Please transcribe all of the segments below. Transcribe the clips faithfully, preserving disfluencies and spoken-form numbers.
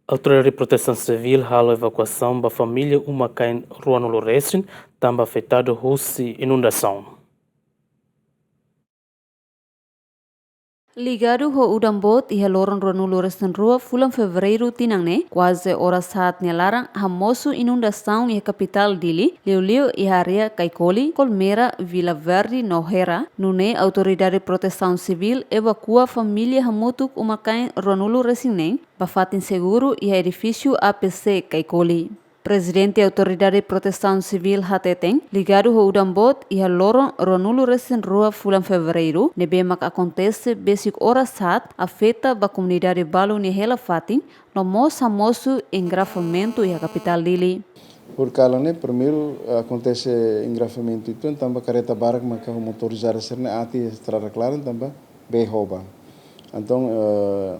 Autoridade Protesaun Sivíl halo evakuasaun ba família uma-kain ruanulu resin tanba afetadu husi inundasaun. Ligadu ho udan boot, iha loron ruanulu resin rua fulan Fevereiru tinan ne'e, kuaze oras haat nia laran, hamosu inundasaun iha kapitál Dili, liuliu iha área Caicoli, Colmera, Vila Verde no Hera, nune'e Autoridade Protesaun Sivíl evakua família hamutuk uma-kain ruanulu resin neen ba fatin seguru iha edifísiu A P C Caicoli. Prezidente Autoridade Protesaun Sivíl hateten, ligadu ho udan boot iha loron ruanulu resin rua fulan Fevereiru, ne'ebé mak akontese besik oras haat, afeta ba komunidade balu nia hela fatin, no mós hamosu engarrafamentu iha kapitál Dili. Horikalan ne'e, primeiru, akontese engarrafamentu uitoan tanba karreta barak maka ho motorizada sira-ne'e aat iha estrada klaran tanba bee hoba. Entaun, eh,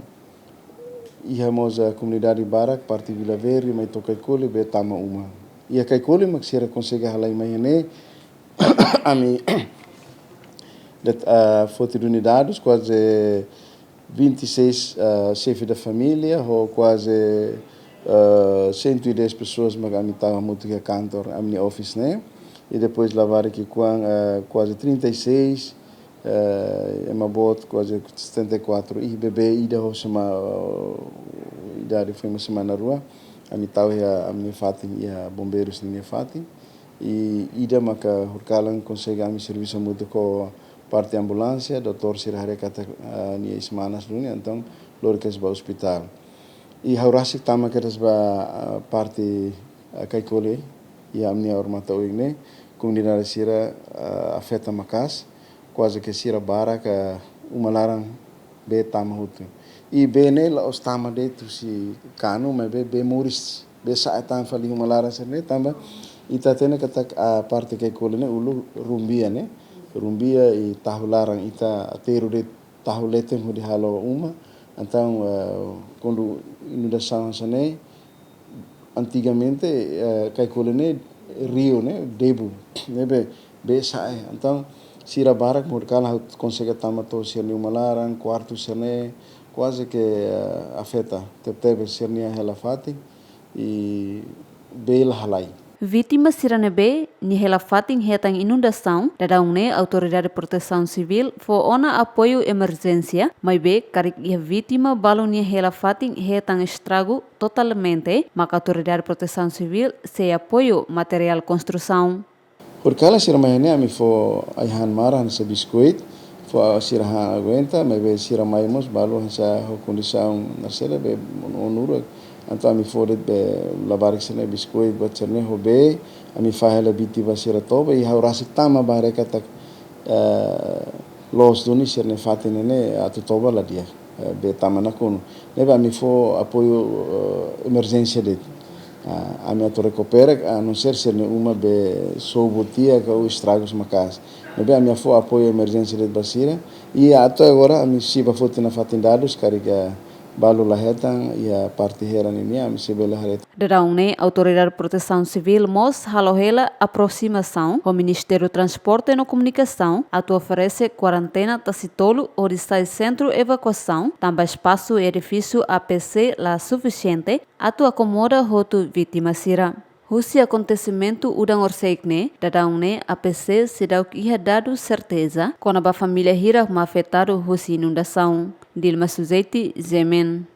iha mós, eh, komunidade barak, parte Vila Verde, mai to'o Caicoli, bee tama uma. Iha Caicoli mak sira konsege halai mai iha ne'e, ami de'it, eh, foti duni dadus, kuaze vinte e seis, eh, xefe da família, ho kuaze, eh, cento e dez pessoas mak ami tau hamutuk iha kantor, ami-nia office ne'e. I depois labarik ki'ikoan, eh, kuaze trinta e seis, eh, ema boot kuaze setenta e quatro, i bebé ida ho sema, eh, idade foin mak semana rua, ami tau iha ami-nia fatin, iha bombeirus nia fatin. I ida maka horikalan konsege ami servisu hamutuk ho parte ambulánsia, doutór sira haree katak, eh, nia eis-manas duni, entaun lori kedas ba ospitál. I ha'u rasik tama kedas ba, eh, parte, eh, Caicoli, iha ami-nia odamatan oin ne'e, komunidade sira, eh, afeta maka'as, kuaze ke sira barak, eh, uma laran bee tama hotu. I bee ne'e la'ós tama de'it husi kanu, maibé bee moris, bee sa'e tan fali uma laran sira-ne'e tanba ita hatene katak parte Caicoli ne'e uluk rumbia ne'e, rumbia i tahu laran ita aterru de'it tahu leten hodi halo uma. Entaun, eh, kuandu inundasaun hanesan ne'e, antigamente, eh, Caicoli ne'e riu ne'e debu, ne'ebé bee sa'e. Entaun sira barak horikalan ha'u konsege tama to'o sira-nia uma laran, kuartu sira-ne'e, kuaze ke, eh, afeta tebetebes sira-nia hela fatin i bee la halai. Vítima sira ne'ebé nia hela fatin hetan inundasaun, daudaun ne'e Autoridade Protesaun Sivíl fó ona apoiu emerjénsia, maibé karik iha vítima balu nia hela fatin hetan estragu totalmente, maka Autoridade Protesaun Sivíl sei apoiu materiál konstrusaun. Horikalan sira mai ne'e ami fó ai-han maran hanesan biskuit, fó sira han aguenta, maibé sira mai mós balu hanesan ho kondisaun nasaun ne'ebé onuruk. Entaun ami fó de'it bee labarik sira-ne'e biskuit, buat sira-ne'e ho bee, ami fahe hela biti ba sira toba, i ha'u rasik tama ba haree katak, eh, loos duni sira-nia fatin ne'e atu toba la di'ak, eh, bee tama nakonu. Ne'ebé ami fó apoiu, eh, emerjénsia de'it. Ah, ami atu rekupera, a não ser sira-nia uma bee sobu tiha ka estragus maka'as. Ne'ebé ami fó apoiu emerjénsia de'it ba sira. I atu agora ami sei bá foti nafatin dadus, karik balu la hetan iha parte Hera nian, ami sei bele haree. Daudaun ne'e Autoridade Protesaun Sivíl mós halo hela aprosimasaun ho Ministériu Transporte no Komunikasaun atu oferese kuarentena tasi tolu hodi sai sentru evakuasaun, tanba espasu edifísiu A P C la sufisiente atu akomoda hotu vítima sira. Husi akontesimentu udan orsida ne'e, daudaun ne'e A P C seidauk iha dadus serteza kona-ba família hira mak afetadu husi inundasaun. Dilma Suzeti, G M N.